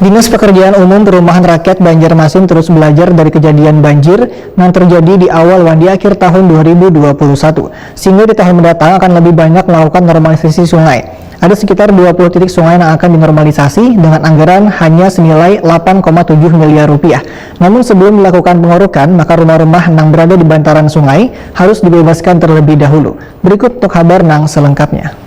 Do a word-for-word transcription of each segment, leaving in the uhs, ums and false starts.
Dinas Pekerjaan Umum Perumahan Rakyat Banjarmasin terus belajar dari kejadian banjir yang terjadi di awal wan di akhir tahun dua ribu dua puluh satu, sehingga di tahun mendatang akan lebih banyak melakukan normalisasi sungai. Ada sekitar dua puluh titik sungai yang akan dinormalisasi dengan anggaran hanya senilai delapan koma tujuh miliar rupiah. Namun sebelum dilakukan pengurukan, maka rumah-rumah yang berada di bantaran sungai harus dibebaskan terlebih dahulu. Berikut untuk kabar nang selengkapnya.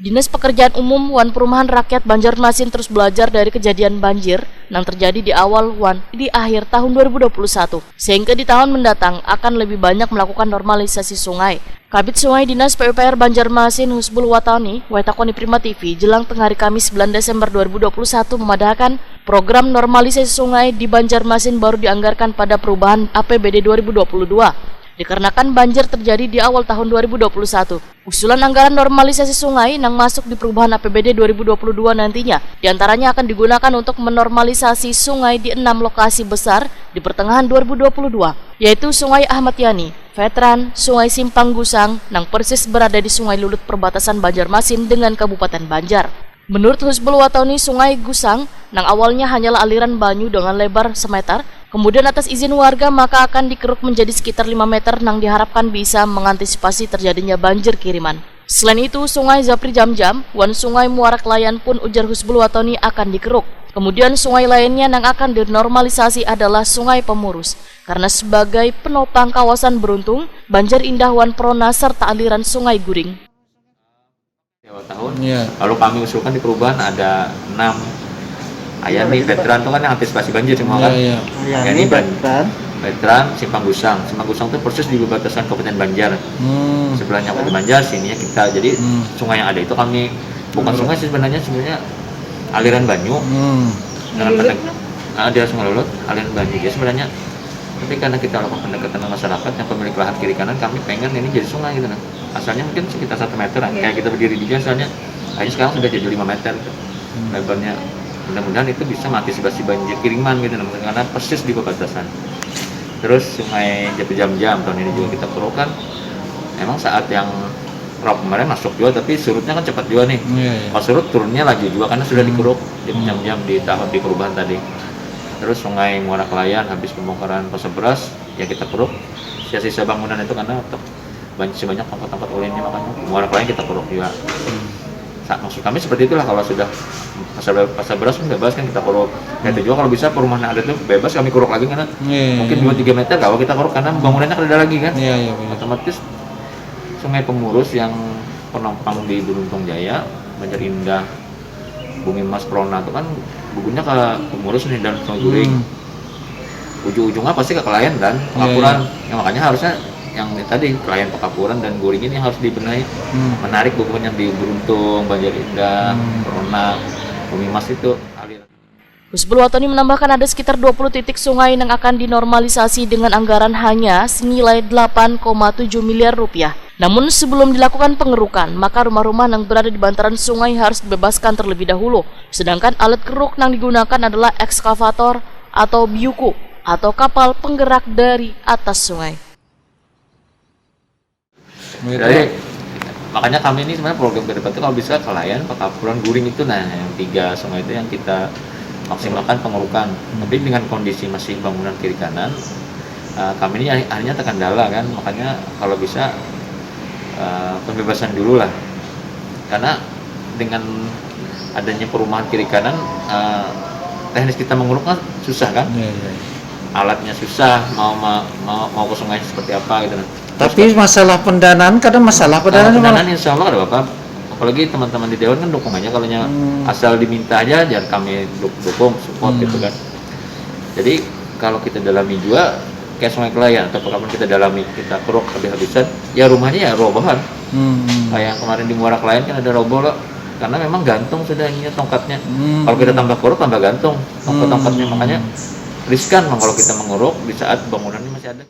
Dinas Pekerjaan Umum wan Perumahan Rakyat Banjarmasin terus belajar dari kejadian banjir yang terjadi di awal wan di akhir tahun dua ribu dua puluh satu, sehingga di tahun mendatang akan lebih banyak melakukan normalisasi sungai. Kabid Sungai Dinas P U P R Banjarmasin Husbul Watani, waitakoni Prima T V, jelang tengah hari Kamis sembilan Desember dua ribu dua puluh satu, memadahkan program normalisasi sungai di Banjarmasin baru dianggarkan pada perubahan A P B D dua ribu dua puluh dua, dikarenakan banjir terjadi di awal tahun dua ribu dua puluh satu. Usulan anggaran normalisasi sungai nang masuk di perubahan A P B D dua ribu dua puluh dua nantinya, diantaranya akan digunakan untuk menormalisasi sungai di enam lokasi besar di pertengahan dua ribu dua puluh dua, yaitu Sungai Ahmad Yani, Veteran, Sungai Simpang Gusang, nang persis berada di Sungai Lulut perbatasan Banjarmasin dengan Kabupaten Banjar. Menurut Husbul Watoni, Sungai Gusang, nang awalnya hanyalah aliran banyu dengan lebar semeter, kemudian atas izin warga maka akan dikeruk menjadi sekitar lima meter nang diharapkan bisa mengantisipasi terjadinya banjir kiriman. Selain itu, Sungai Japri Jamjam wan Sungai Muara Kelayan pun, ujar Husbul Watoni, akan dikeruk. Kemudian sungai lainnya nang akan dinormalisasi adalah Sungai Pemurus, karena sebagai penopang kawasan Beruntung, Banjar Indah wan Perona serta aliran Sungai Guring. Awal tahun. Iya. Lalu kami usulkan di perubahan ada enam. Ayah nih, veteran tuh kan yang antisipasi banjir semua kan. Iya, iya. Ayah nih, veteran. Veteran Simpang Gusang. Simpang Gusang tuh persis di perbatasan Kabupaten Banjar. Hmm. Sebelahnya Kabupaten Banjar, sininya kita. Jadi hmm. Sungai yang ada itu kami bukan hmm. sungai sih sebenarnya, sebenarnya aliran banyu. Hmm. Dengan pendek, ah, dia Sungai Lulut, aliran banyu dia sebenarnya. Tapi karena kita lakukan pendekatan dengan masyarakat yang pemilik lahan kiri kanan, kami pengen ini jadi sungai gitu nah. Asalnya mungkin sekitar satu meteran, yeah. Kayak kita berdiri di asalnya, akhirnya sekarang sudah jadi lima meter gitu. Hmm. Lebarnya. Mudah-mudahan itu bisa mengantisipasi banjir kiriman gitu nah, karena persis di perbatasan. Terus Sungai Japri Jamjam tahun ini juga kita kerukan. Emang saat yang rob kemarin masuk juga, tapi surutnya kan cepat juga nih. Yeah, yeah. Pas surut turunnya laju juga karena sudah hmm. dikeruk di hmm. jam-jam di tahun di perubahan tadi. Terus Sungai Muara Kelayan habis pembongkaran pasar beras, ya kita keruk. Sisa-sisa bangunan itu karena banyak sebanyak tempat-tempat ulinnya, makanya Muara Kelayan kita keruk juga. Hmm. Sa- maksud kami seperti itulah, kalau sudah pasar, pasar beras kan bebas kan kita keruk. Ya, hmm. Itu juga kalau bisa perumahan ada tuh bebas kami keruk lagi karena yeah, mungkin yeah. dua tiga meter kalau kita keruk karena bangunannya kada ada lagi kan. Yeah, yeah, otomatis Sungai Pemurus yang penopang di Beruntung Jaya, Banjar Indah, Bumi Emas, Perona itu kan bubuhannya ke Pemurus nih dan Sungai Guring. Hmm. Ujung-ujungnya pasti ke Kelayan dan Pekapuran. Yeah, yeah. Ya, makanya harusnya yang tadi Kelayan, Pekapuran dan Guring ini harus dibenahi, hmm. menarik bubuhan yang di Beruntung, Banjar Indah, hmm. Perona, Bumi Emas itu. Husbul Watoni menambahkan ada sekitar dua puluh titik sungai yang akan dinormalisasi dengan anggaran hanya senilai delapan koma tujuh miliar rupiah. Namun sebelum dilakukan pengerukan, maka rumah-rumah yang berada di bantaran sungai harus dibebaskan terlebih dahulu. Sedangkan alat keruk yang digunakan adalah ekskavator atau biuku atau kapal penggerak dari atas sungai. Jadi makanya kami ini sebenarnya program ke depan itu kalau bisa Kelayan, Pekapuran, Guring itu nah yang tiga sungai itu yang kita maksimalkan pengerukan. Hmm. Tapi dengan kondisi masih bangunan kiri kanan, uh, kami ini akhirnya terkendala kan, makanya kalau bisa uh, pembebasan dulu lah. Karena dengan adanya perumahan kiri kanan, uh, teknis kita mengeruk kan susah kan? Yeah, yeah. Alatnya susah, mau mau mau ke sungai seperti apa gitu nah. Tapi masalah pendanaan kada masalah, pendanaan malah. Pendanaan insya Allah kada apa-apa. Apalagi teman-teman di dewan kan dukung aja, kalau hmm. asal diminta aja, jangan kami dukung, support hmm. gitu kan. Jadi kalau kita dalami juga kayak Sungai Kelayan atau kapan kita dalami, kita keruk habis-habisan, ya rumahnya ya robohan. Hmm. Kayak yang kemarin di Muara Kelayan kan ada roboh loh, karena memang gantung sudah ininya tongkatnya. Hmm. Kalau kita tambah keruk tambah gantung tongkat-tongkatnya, hmm. makanya riskan kalau kita menguruk di saat bangunannya masih ada.